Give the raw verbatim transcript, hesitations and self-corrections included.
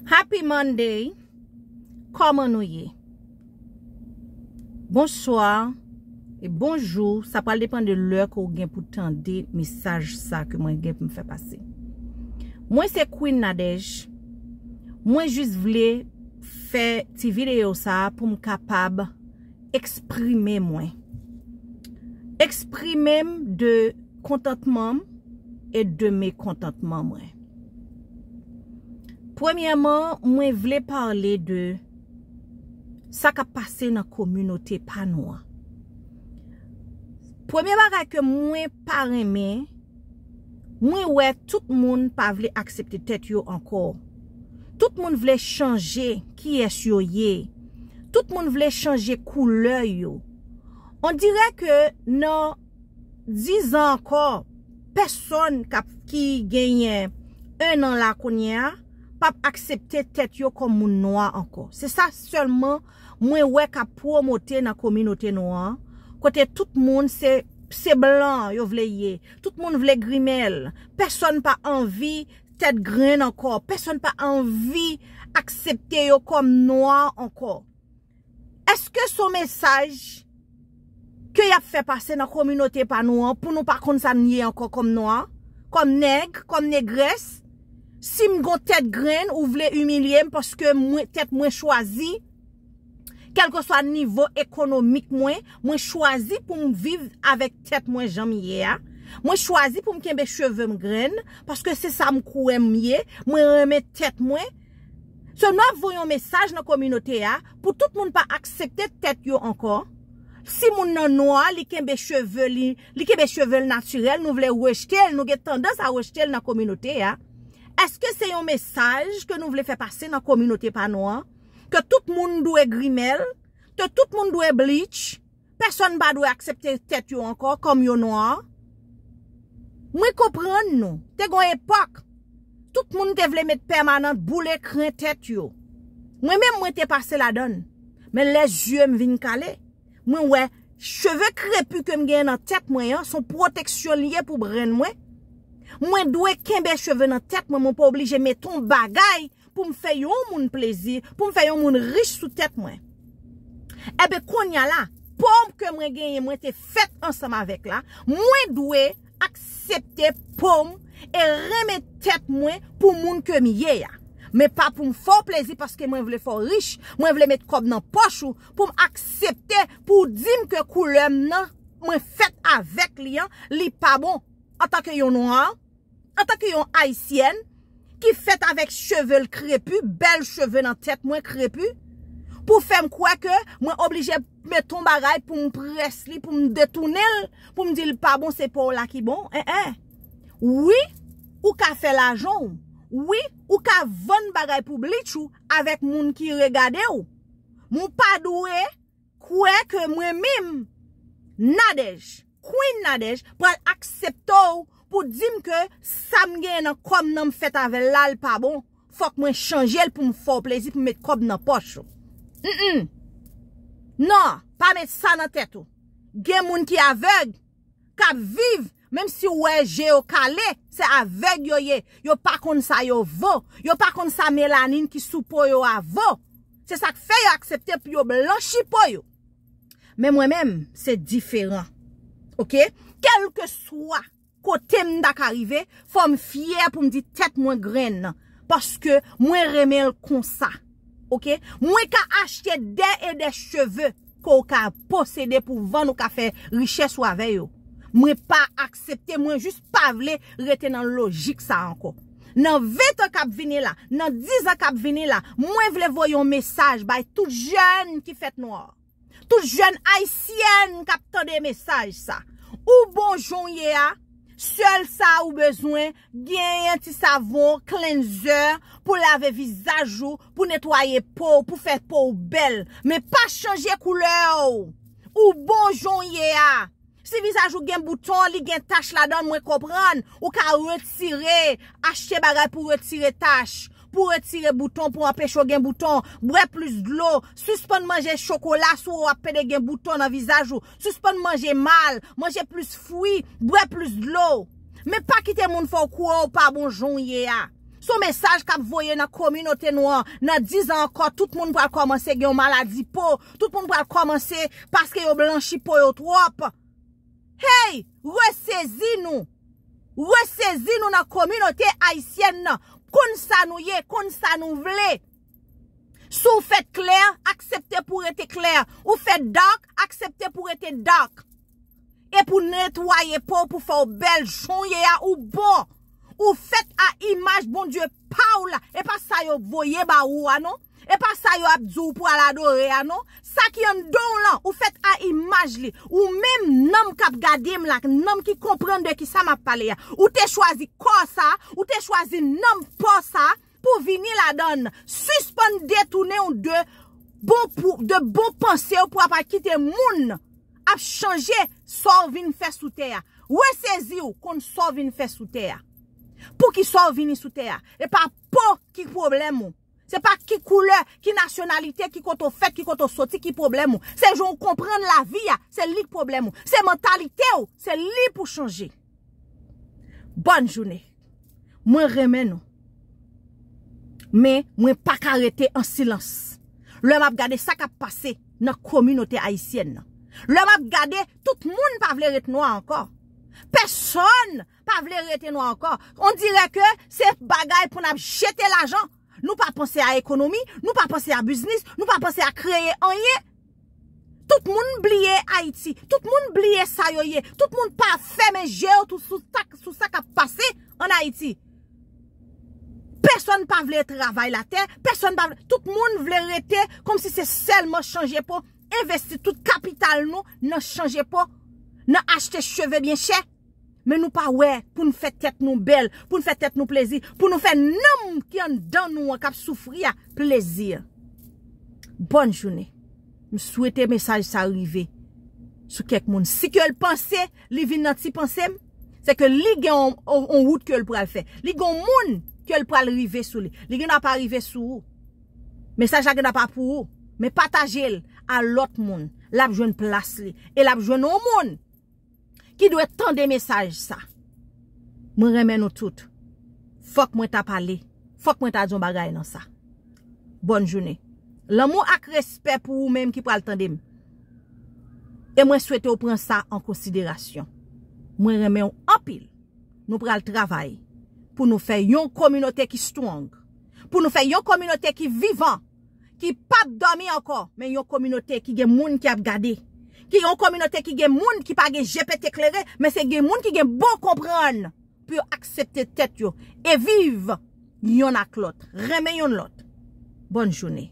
Happy Monday! Kòman nou ye? Bonswa e bonjou. Sa pral depann de lè ke w gen pou tande mesaj sa ke mwen gen pou m fè pase. Mwen se Queen Nadège. Mwen jis vle fè ti videyo sa pou m kapab eksprime mwen. Eksprime m de kontantman m e de mekontantman mwen. Premyèman, mwen vle pale de sa k ap pase nan kominote pa nou an. Premye bagay ke mwen pa renmen, mwen wè tout moun pa vle aksepte tèt yo ankò. Tout moun vle chanje kiyès yo ye. Tout moun vle chanje koulè yo. On dirè ke nan diz an ankò, pèsonn k ap, ki genyen en an la kounye a, p ap aksepte tèt yo kòm moun nwa ankò. Se sa sèlman mwen wè k ap pwomote nan kominote nou an, kote tout moun se, se blan yo vle ye, tout moun vle grimèl, pèsonn pa anvi tèt grenn ankò, pèsonn pa anvi aksepte yo kòm nwa ankò. Èske se yon mesaj ke y ap fè pase nan kominote pa nou an pou nou pa konn sa n ye ankò kòm nwa, kòm nèg, kòm negrès? Si m gon tèt grenn, ou vle imilye m paske mwen, tèt mwen chwazi, kèlkeswa nivo ekonomik mwen, mwen chwazi pou m viv avèk tèt mwen jan m ye a. Mwen chwazi pou m kenbe cheve m grenn, paske se sa m kwè m ye. Mwen renmen tèt mwen. So, nou ap voye yon mesaj nan kominote a pou tout moun pa aksepte tèt yo ankò. Si moun nan nwa, li kenbe cheve li, li kenbe cheve l natirèl, nou vle rejte l, nou gen tandans a rejte l nan kominote a. Èske se yon mesaj ke nou vle fè pase nan kominote pa nou an? Ke tout moun dwe grimèl, ke tout moun dwe bleach, pèsonn pa dwe aksepte tèt yo ankò kòm yo nwa? Mwen konprann nou. Te gon epòk, tout moun te vle met pèmanant, boule kren tèt yo. Mwen menm, mwen te pase ladann. Men lè zye m vin kale, mwen wè cheve krepi ke m genyen nan tèt mwen an, se yon pwoteksyon li ye pou brenn mwen. Mwen dwe kenbe cheve nan tèt mwen, mwen pa oblije met yon bagay pou m fè yon moun plezi, pou m fè yon moun rich sou tèt mwen. Enben, kounye a la, po m ke mwen genyen, mwen te fèt ansanm avèk la, mwen dwe aksepte po m e renmen tèt mwen pou moun ke m ye a. Men pa pou m fè w plezi paske mwen vle fè w rich, mwen vle met kòb nan pòch ou, pou m aksepte pou w di m ke koulè m nan, mwen fèt avèk li an, li pa bon. Antanke yon nwa, antanke yon ayisyèn ki fèt avèk cheve l krepi, bèl cheve nan tèt mwen krepi, pou fè m kwè ke mwen oblije met yon bagay pou m près li, pou m detounen l, pou m di l pa bon, se pa w la ki bon. En en. Wi, ou ka fè lajan w. Wi, ou ka vann bagay pou bleach ou avèk moun ki regade w. Men w pa dwe kwè ke mwen menm, Nadège, Queen Nadège, pral aksepte w pou di m ke sa m genyen nan kò m nan m fèt avè l la, l pa bon. Fòk mwen chanje l pou m fè w plezi, pou m met kòb nan pòch ou. Mm-mm. Non, pa met sa nan tèt ou. Gen moun ki avèg, k ap viv, menm si w wè je yo kale, se avèg yo ye. Yo pa konn sa yo vo. Yo pa konn sa melanin ki sou po yo a vo. Se sa k fè yo aksepte pou yo blanchi po yo. Men mwen menm, se diferan. Oke? Kèlkeswa kote m ta ka rive, fò m fyè pou m di tèt mwen grenn. Paske mwen renmen l konsa. Oke? Mwen ka achte dè e dè cheve ke w ka posede pou vann, ou ka fè richès ou avè yo. Mwen pa aksepte, mwen jis pa vle rete nan lojik sa ankò. Nan ven an k ap vini la, nan diz an k ap vini la, mwen vle voye yon mesaj bay tout jèn ki fèt nwa. Tout jèn ayisyèn k ap tande mesaj sa. Ou bon jan w ye a, sèl sa ou bezwen, genyen ti savon, cleanser, pou lave vizaj ou, pou netwaye po w, pou fè po w bèl. Men pa chanje koulè w. Ou bon jan w ye a. Si vizaj ou gen bouton, li gen tach ladan l, mwen konprann. Ou ka retire, achte bagay pou retire tach, pou retire bouton, pou anpeche w gen bouton. Bwè plis dlo. Sispann manje chokola si w ap pede gen bouton nan vizaj ou. Sispann manje mal. Manje plis fwi. Bwè plis dlo. Men pa kite moun fè w kwè w pa bon jan w ye a. Se yon mesaj k ap voye nan kominote nou an. Nan diz an ankò, tout moun pral kòmanse gen yon maladi po. Tout moun pral kòmanse paske yo blanchi po yo twòp. Hey, resezi nou. Resezi nou nan kominote ayisyèn nan. Konn sa nou ye, konn sa nou vle. Si w fèt klè, aksepte pou w rete klè. Ou fèt dark, aksepte pou w rete dark. E pou netwaye po w, pou fè w bèl jan w ye a, ou bon. Ou fèt a imaj Bondye pa w la. E pa sa yo voye ba ou a non. E pa sa yo ap di w pou al adore a non. Sa ki anndan w lan, ou fèt a imaj li. Ou menm nanm k ap gade m la, nanm ki konprann de ki sa m ap pale a. Ou te chwazi kò sa, ou te chwazi nanm pa w sa pou vini ladan l. Sispann detounen w de bon, pou, de bon panse w pou ap al kite moun ap chanje sa w vin fè sou tè a. Resezi w konn sa w vin fè sou tè a. Pou ki sa w vini sou tè a? E pa po ki pwoblèm ou. Se pa ki koulè, ki nasyonalite, ki kote w fèt, ki kote w soti, ki pwoblèm ou. Se jan w konprann lavi a, se li k pwoblèm ou. Se mantalite w, se li pou chanje. Bòn jounen. Mwen renmen nou. Men mwen pa ka rete an silans. Lè m ap gade sa k ap pase nan kominote ayisyèn nan. Lè m ap gade, tout moun pa vle ret nwa ankò. Pèsonn pa vle rete nwa ankò. On dirè ke se bagay pou n ap jete lajan. Nou pa panse a ekonomi, nou pa panse a biznis, nou pa panse a kreye anyen. Tout moun bliye Ayiti. Tout moun bliye sa yo ye. Tout moun pa fèmen je yo tou sou sa, sou sa k ap pase an Ayiti. Pèsonn pa vle travay latè, pèsonn pa vle, tout moun vle rete kòmsi se sèlman chanje po, envesti tout kapital nou nan chanje po, nan achte cheve byen chè. Men nou pa wè pou n fè tèt nou bèl, pou n fè tèt nou plezi, pou nou fè nanm ki anndan nou an k ap soufri a plezi. Bòn jounen. M swete mesaj sa rive sou kèk moun. Si ke l panse, li vin nan ti panse m, se ke li gen on, on, on wout ke l pral fè. Li gen on moun ke l pral rive sou li. Li gen dwa pa rive sou ou. Mesaj la gen dwa pa pou ou. Men pataje l a lòt moun. L ap jwenn plas li. E l ap jwenn on moun ki dwe tande mesaj sa. Mwen renmen nou tout. Fòk mwen ta pale. Fòk mwen ta di yon bagay nan sa. Bòn jounen. Lanmou ak respè pou ou menm ki pral tande m. E mwen swete w pran sa an konsiderasyon. Mwen renmen w anpil. Nou pral travay pou nou fè yon kominote ki strong. Pou nou fè yon kominote ki vivan. Ki p ap dòmi ankò, men yon kominote ki gen moun ki ap gade. Ki yon kominote ki gen moun ki pa gen je pete klere, men se gen moun ki gen bon konprann pou yo aksepte tèt yo e viv yonn ak lòt, renmen yonn lòt. Bòn jounen.